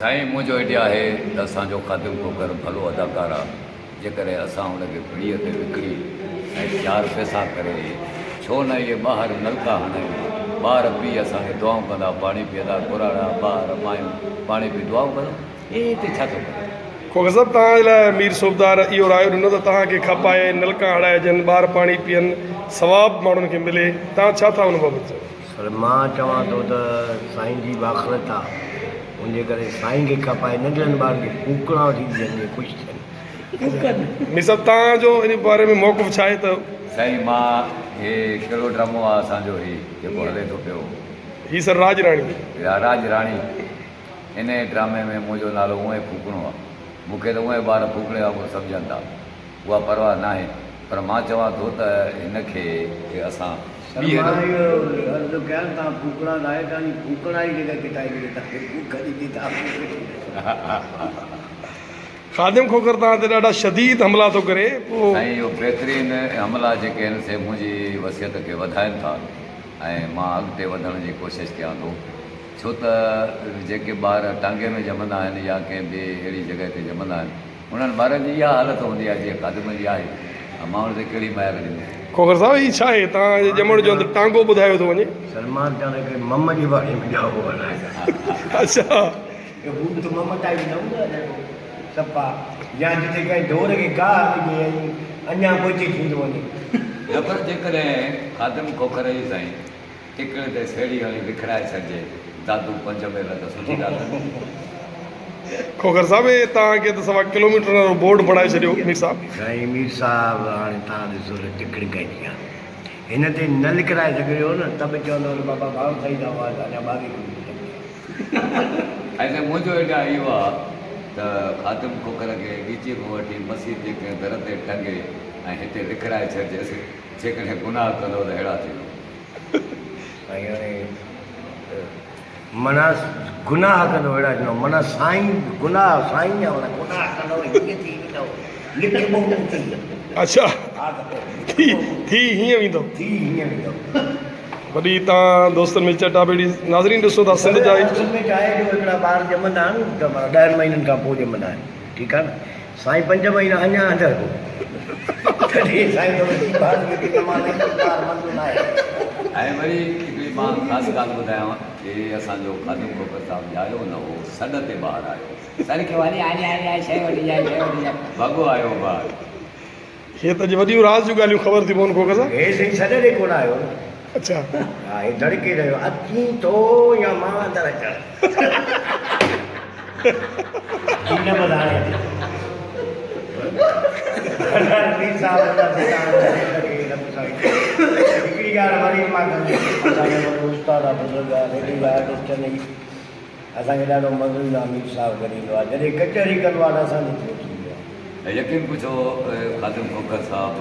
سائين منهنجو آئيڊيا آهي ته اسان جو خادم کوکر ڀلو اداڪار آ جيڪڏهن اسان ان کي ڀڙيء تي وڪڻي ۽ چار پئسا ڪري ڇو نه اهي ٻاهر نلڪا هڻايون ٻار پي اسان کي دعائون ڪندا پاڻي پيئندا ڪراڙا ٻار مايون پاڻي پي دعائون ڪندا هي هتي ڇا ٿو ڪري. کوکر صاحب توهان جي لاء مير صوبدار اهو رايو ڏنو ته توهان کي کپائي نلڪا هڻائجن ٻار پاڻي پيئن ثواب ماڻهن کي ملي توهان ڇا ٿا ان بابت چئو. سر مان چوان ٿو ته سائين جي به آخرت آ ان جي ڪري سائين کي کپائي ننڍڙن ٻارن کي ڦوڪڻا وٺي ڏجن جي خوش ٿين. مير صاحب توهان جو ان باري ۾ موقف ڇا آهي ته. سائين مان هي ڪهڙو ڊرامو آ اسان جو هي جيڪو هلي ٿو پيو. هي سر راڄ راڻي. يا راڄ راڻي انهي ڊرامي ۾ منهنجو نالو اونئي ڦوڪڻو آ مون کي ته اونئي ٻار ڦوڪڻي وانگر سمجهن ٿا. اها پرواهه ناهي پر مان چوان ٿو ته هن کي اسان سر مان اهو عرض ٿو ڪيان توهان ڦوڪڻا ناهي توهان جي ڦوڪڻا ئي جيڪا ڪتائي ڏئي توهان کي ڦوڪ ڏجي توهان ڦوڪجي. خادم کوکر توهان تي ڏاڍا شديد حملا ٿو ڪري پوء. سائين اهو بهترين حملا جيڪي آهن سي منهنجي وصيت کي وڌائن ٿا ۽ مان اڳتي وڌڻ جي ڪوشش ڪيان ٿو ڇو ته جيڪي ٻار ٽانگي ۾ ڄمندا آهن يا ڪنهن ٻي اهڙي جڳهه تي ڄمندا آهن انهن ٻارن جي اها حالت هوندي آهي جيئن خادم جي آهي ۽ مان ان تي ڪهڙي ميار ڏيندس. کوکر صاحب هي ڇا آهي توهان جي ڄمڻ جو هنڌ ٽانگو ٻڌايو ٿو وڃي. سلمان چوڻ لڳو مم جي باري ۾ ڄائو هو الائي. اڇا. اهو بوت مم ٽائيپ نه هوندو آهي جيڪو صفا يا جتي ڪنهن ڍور کي گاهه ڏجي ۽ اڃا پوئتي ٿيندو وڃي. نه پر جيڪڏهن خادم کوکر جي سائين ٽڪڻ تي سيڙهي هڻي وکرائي ڇڏجي دادو پنج ميل ته سٺي ڳالهه نه. کوکر صاحب هي توهان کي ته سوا ڪلوميٽر وارو بورڊ بڻائي ڇڏيو مير صاحب. سائين مير صاحب هاڻي توهان ڏسو ته ٽڪڻ ڪنهن جي آ هن تي نه لکرائي سگهيو نه ته به چوندو ته بابا ڀاڻ سائين دا آواز اڃا ٻاويهه ڪلوميٽر اڳتي آ. ۽ سائين منهنجو ايڊيا اهو آ ته خادم کوکر کي ڳچيء کان وٺي مسيت جي ڪنهن در تي ٽنگي ۽ هتي لکرائي ڇڏجيس جيڪڏهن گناهه ڪندو ته ههڙا ٿيندو. سائين هاڻي معنيٰ گناهه ڪندو اهڙا ٿيندو معنيٰ سائين گناهه سائين جا معنيٰ گناهه ڪندو هيئن ٿي ويندو لکبو ٿي. اڇا ٿي ٿي هيئن ويندو. ٿي هيئن ويندو. وڏي تان دوستن ۾ چٽاڀيٽي ناظرين ڏسو ٿا سنڌ جا. اصل ۾ ڇا آهي جو هڪڙا ٻار ڄمندا آهن ته معنيٰ ڏهن مهينن کان پوء ڄمندا آهن ٺيڪ آهي نه سائين پنج مهينا اڃا اندر هو تڏهن سائين ٿورو جي ٻار کي به مان لڳي ٻار مزو ناهي. ۽ وري هڪڙي مان خاص ڳالهه ٻڌايانو هي اسان جو خادم کوکر صاحب ڄايو نه هو سڏ تي ٻاهر آيو سر کي وڃي آني آني آئي شيء وٺي جائي شيء وٺي جائي ڀڳو آيو ٻاهر. هي ته اڄ وڏيون راز جون ڳالهيون خبر ٿيون پون کوکر صاحب. هي سائين سڏ ڏي ڪونه آيو نه. اڇا. ها هي دڙڪي رهيو اچين ٿو يا مان اندر اچان. هي نه بس هاڻي اچي ٿو. مير صاحب الله سائين رب سائين هڪڙي ڳالهه وري مان ڪندس اسان جو وڏو استاد آ بزرگ آ ريڊيو جا آرٽسٽ آهن هي اسان کي ڏاڍو مزو ايندو آ مير صاحب گڏ ايندو آ جڏهن ڪچهري ڪندو آ ته اسان جي ٿيو ٿيندو آ. يقين پڇو خادم کوکر صاحب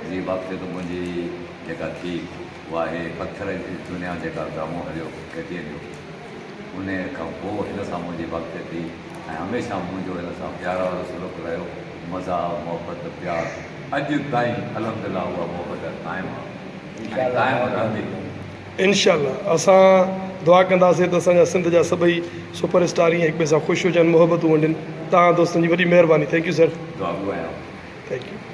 جي واقفيت منهنجي جيڪا ٿي اها آهي پٿر جي دنيا جيڪا ڊرامو هليو ڪي ٽي اين جو انهيء کان پوء هن سان منهنجي واقفيت ٿي ۽ هميشه منهنجو هن سان پيار وارو سلوڪ رهيو. مزاح، محبت، پيار اڄ تائين الحمدلله اها محبت قائم آ ۽ قائم رهندي. انشاء الله اسان دعا ڪنداسين ته اسان جا سنڌ جا سڀئي سپر اسٽار ائين هڪ ٻئي سان خوش هجن محبتون ونڊين توهان دوستن جي وڏي مهرباني thank you sir. دعاگو آهيان. Thank you.